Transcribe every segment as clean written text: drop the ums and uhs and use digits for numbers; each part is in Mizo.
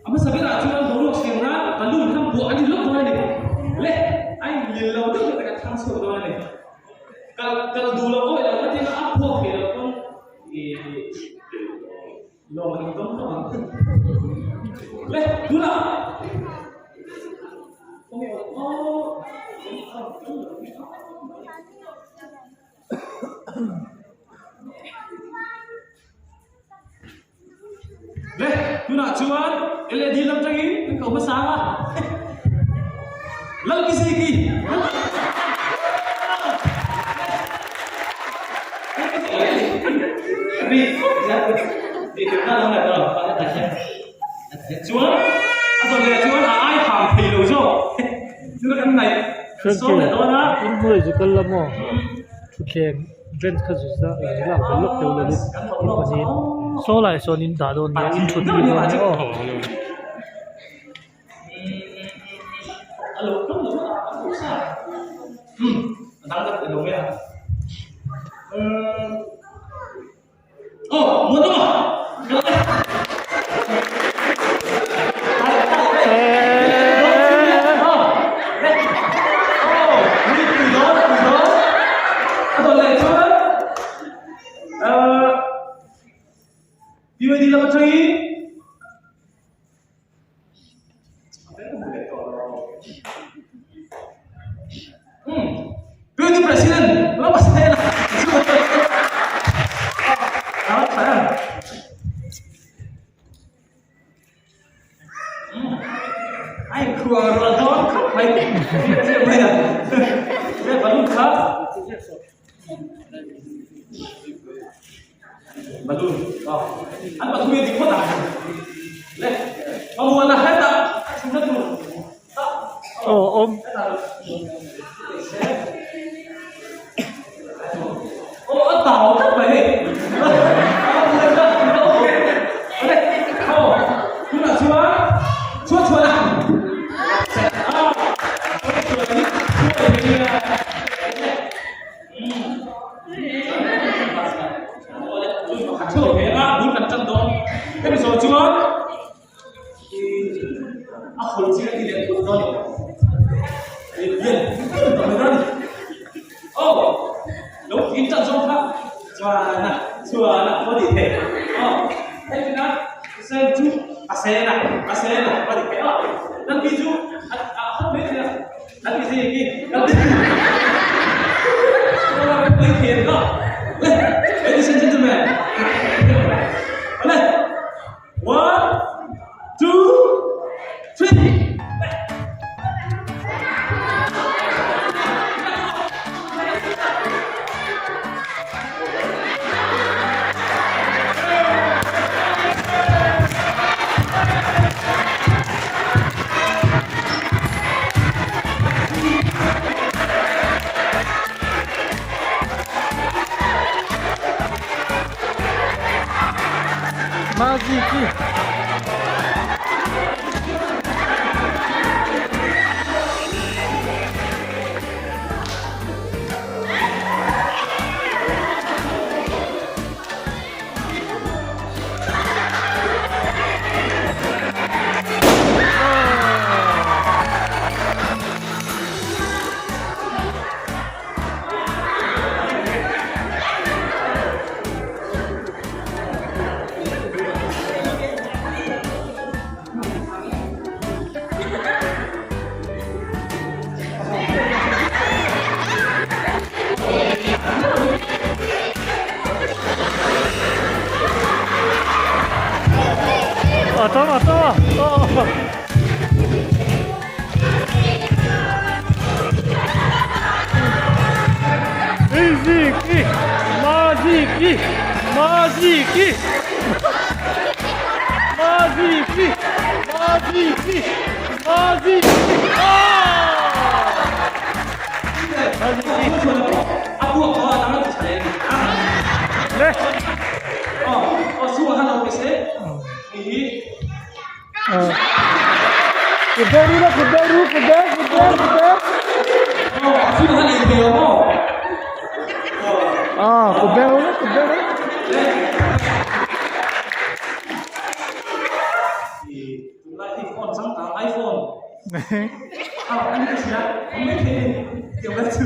A hmasa berah chuan boruak siam nan balloon kha buah a ni lawk dawn a ni. Le, a inlil lo deuh deuh kan thlang chhuak dawn a ni. Kal kal duh loh awih loh khatin a phuak thei loh pawn ih lawm an dawng tawh ang. Le, tunah khawnge aw Le, tunah chuan LED lam tangin kan ko hmasa ang a. Lalkiziki! Chuan a dawt leh chuan a ai ham thei lo zawk. Chu kan ngaih sawm leh dawn a. In hnuai zu kal la maw? Thutthleng bench kha zu za zu lak belh lawk deuh lovin in pahnih saw lai sawn in dah dawn nia in thut tir dawn nia aw. President Aw awm. One, two, three. Maziki. A tawng a tawng a. Maziki Maziki Maziki Maziki Maziki Maziki Le. Kut deuh ru la kut deuh ru kut deuh kut deuh kut deuh. Ah kut deuh ru la kut deuh ru. Tunlai hi phone changkang iPhone a ani ka hria awm mai thei a ni tiang lai chu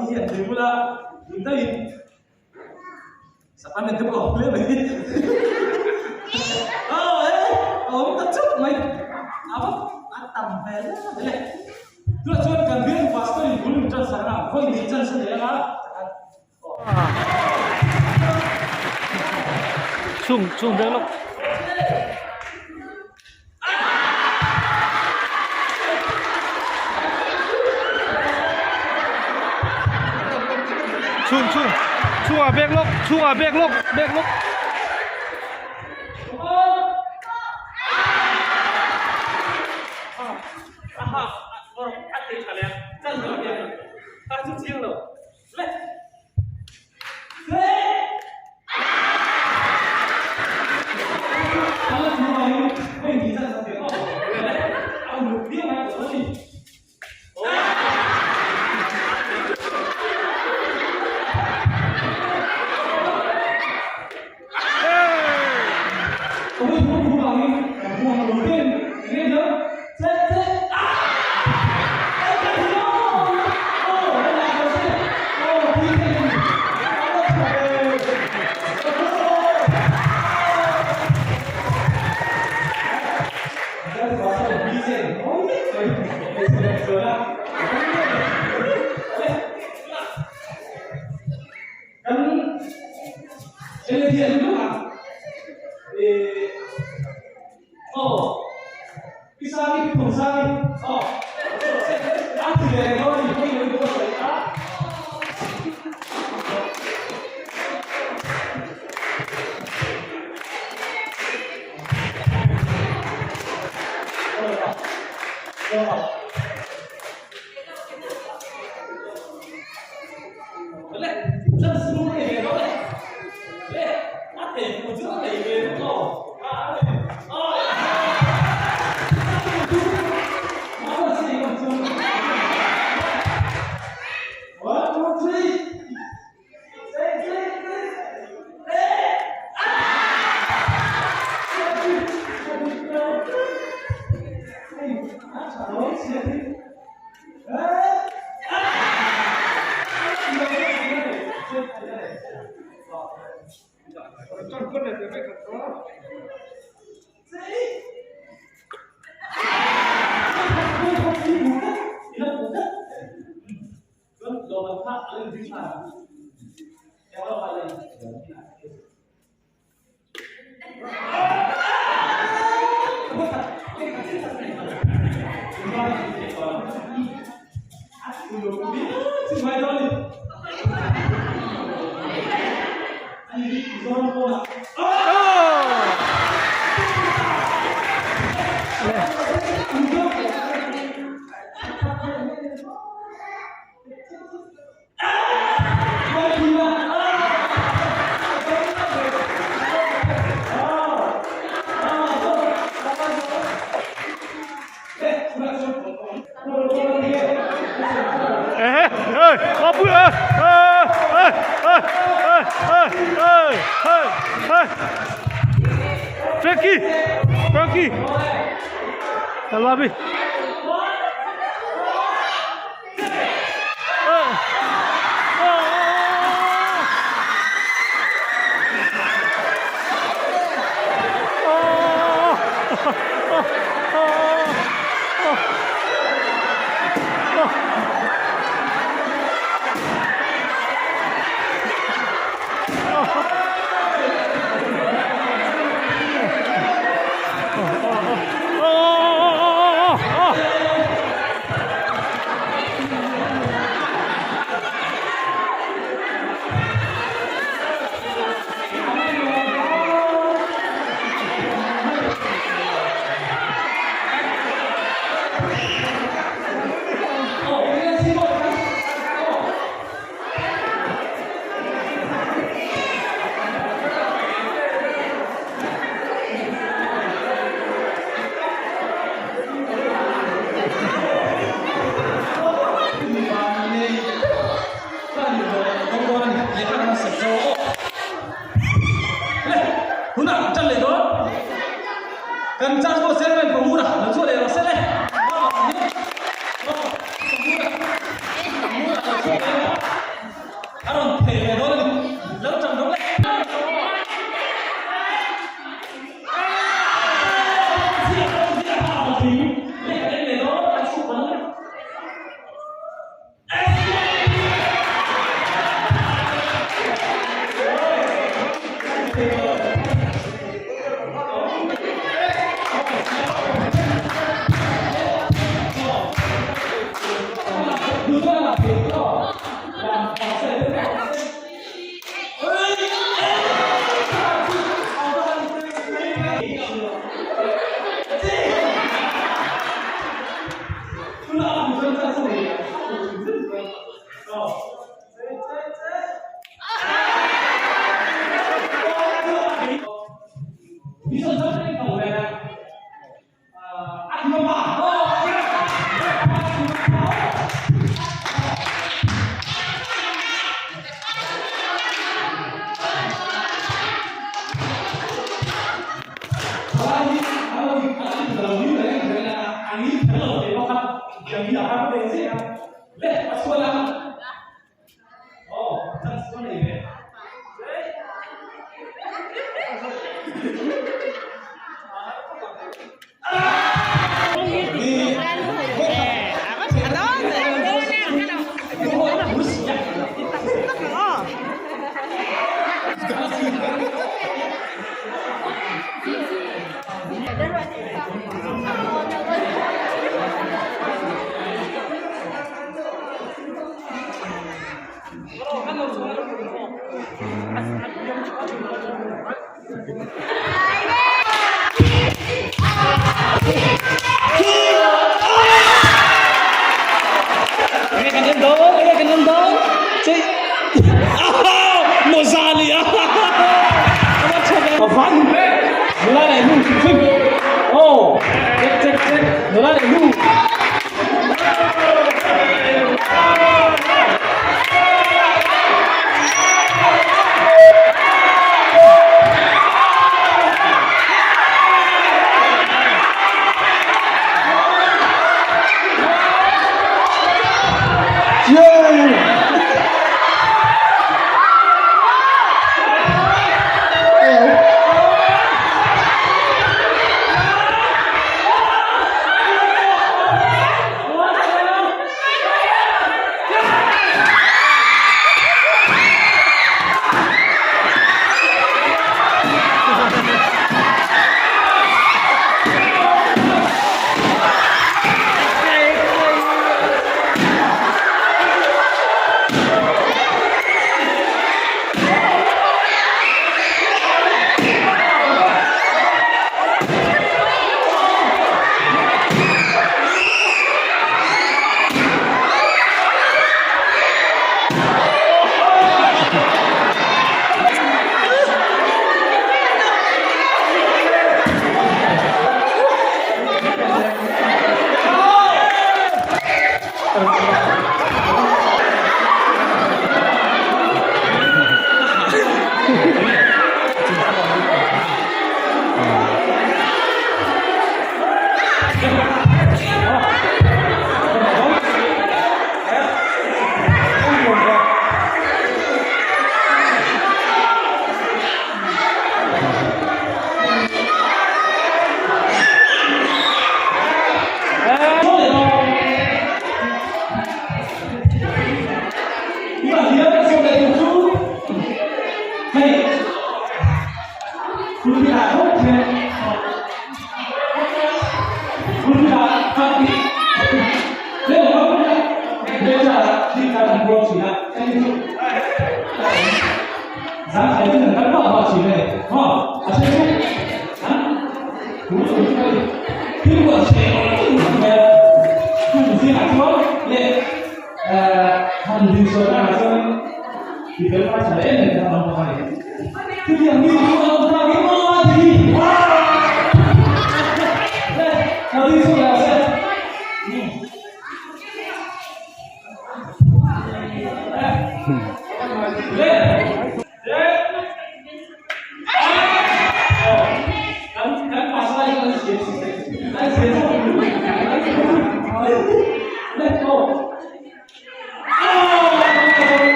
i hian tui bula dun deuhin sacrament te pawh a awm hle mai aw e a awm ta chauh mai a va a tam hmel em em le tunah chuan kan bialtu pastor in bul min tan sak ang vawi hnih chance a nei anga Chung chung deuh lawk. Chung chung chungah bek lawk chungah bek lawk bek lawk. Frankie! Frankie! Love it. Kan church pawh chairman Pamura lo chhuah leh rawh se le. Pamura lo chhuah leh a, a rawn thei ve dawn a ni. Lo chang rawh le.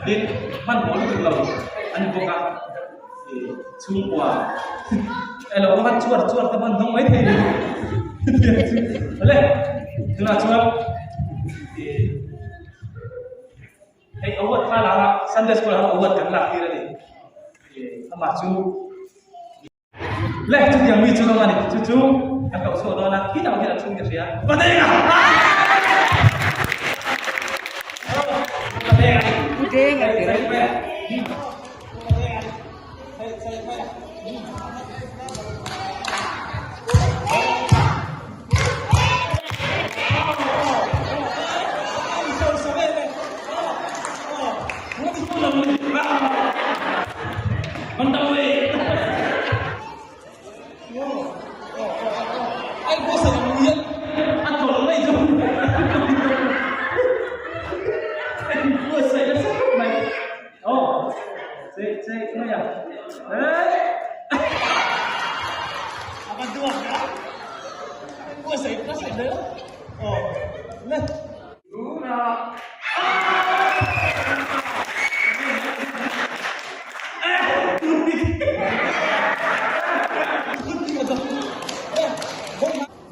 Tin, hmanhmawh lutuk lo a ni bawk a, chhungkua elo pakhat chuar chuar te pawh an dawng mai thei ni. Awle, tunah chuan hei award kha la a, Sunday school ah award kan lak tir a ni. Amah chu. Le chutiang mi chu rawng a ni chu chu ka koh chhuah dawn a khi tah hian a chhung ka hria Padenga Padenga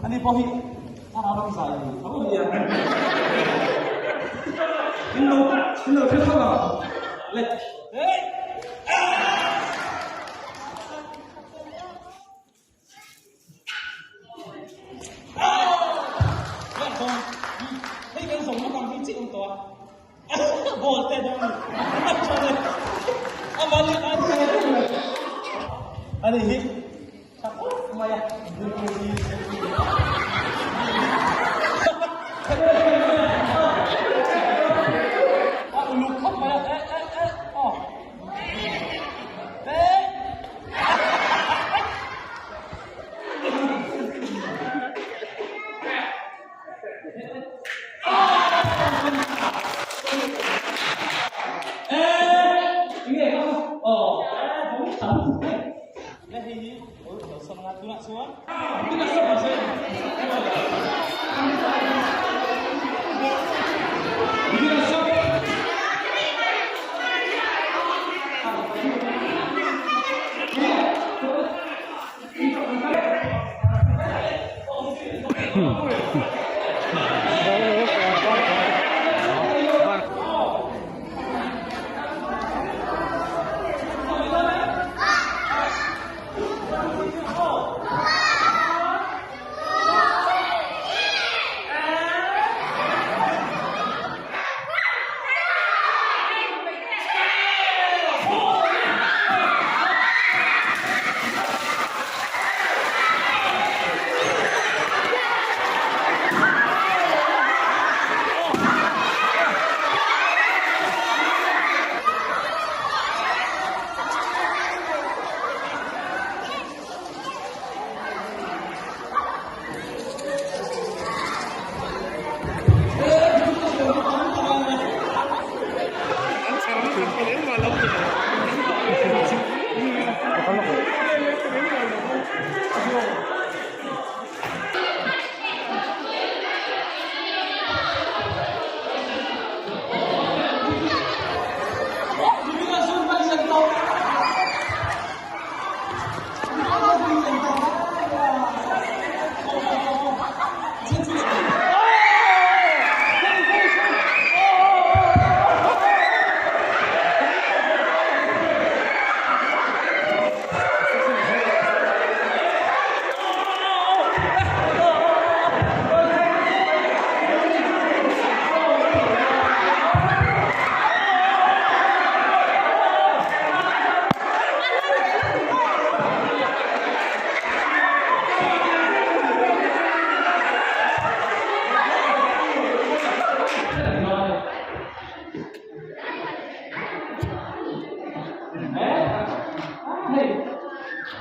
Ani pawh hi thlarau ram zai ni tho a nia. In lo in lo hre tho ang. Le. Ani hi tha khawp mai a. A uluk khawp mai a. E e e aw.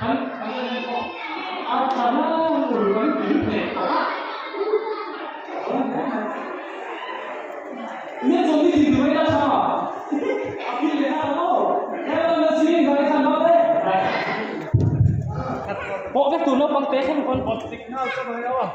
Kan a tha hlauh kan tui hneh tawh a. Nge chawlh ni tih duh mai ta tha. A pil leh nghal maw? Hello na si ngai khan ba le. Pawh vek tur naupang te thleng pawn. Tik nghal chawp ang emaw.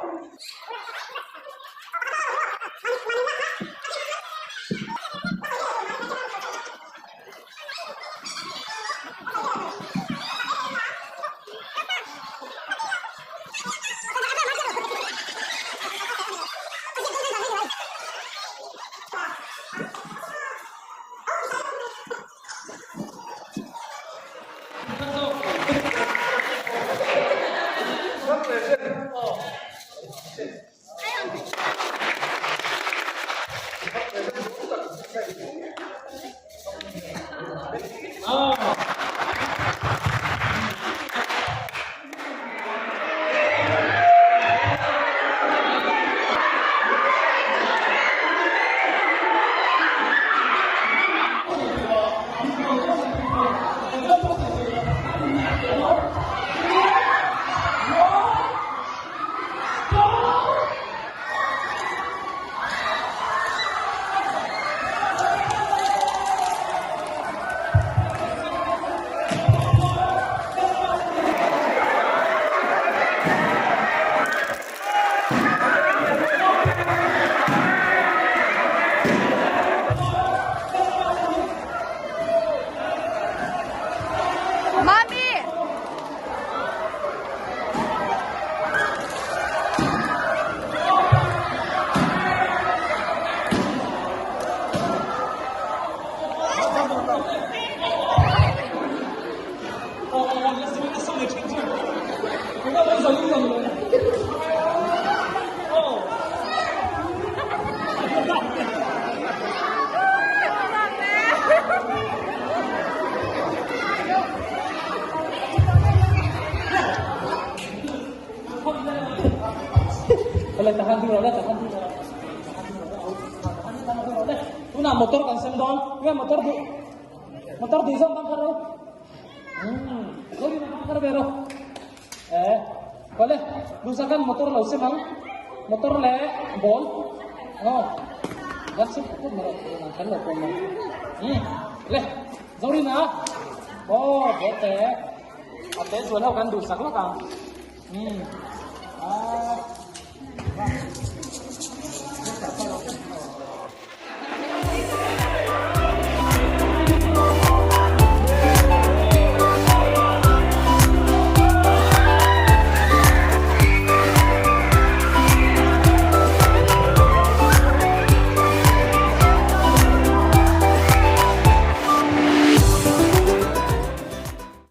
Mami! Tunah motor kan sem dawn, tunah motor duh motor duh zawng kan kha ro. Lo in kan kha ve ro. Eh, kawle duhsakan motor lo sem ang, motor leh ball. Oh, kan sem phut mai rawh, tunah kher lo pawh mai. Le, Zorina, oh, ball te, a te zual ho kan duhsak lawk ang. Ah.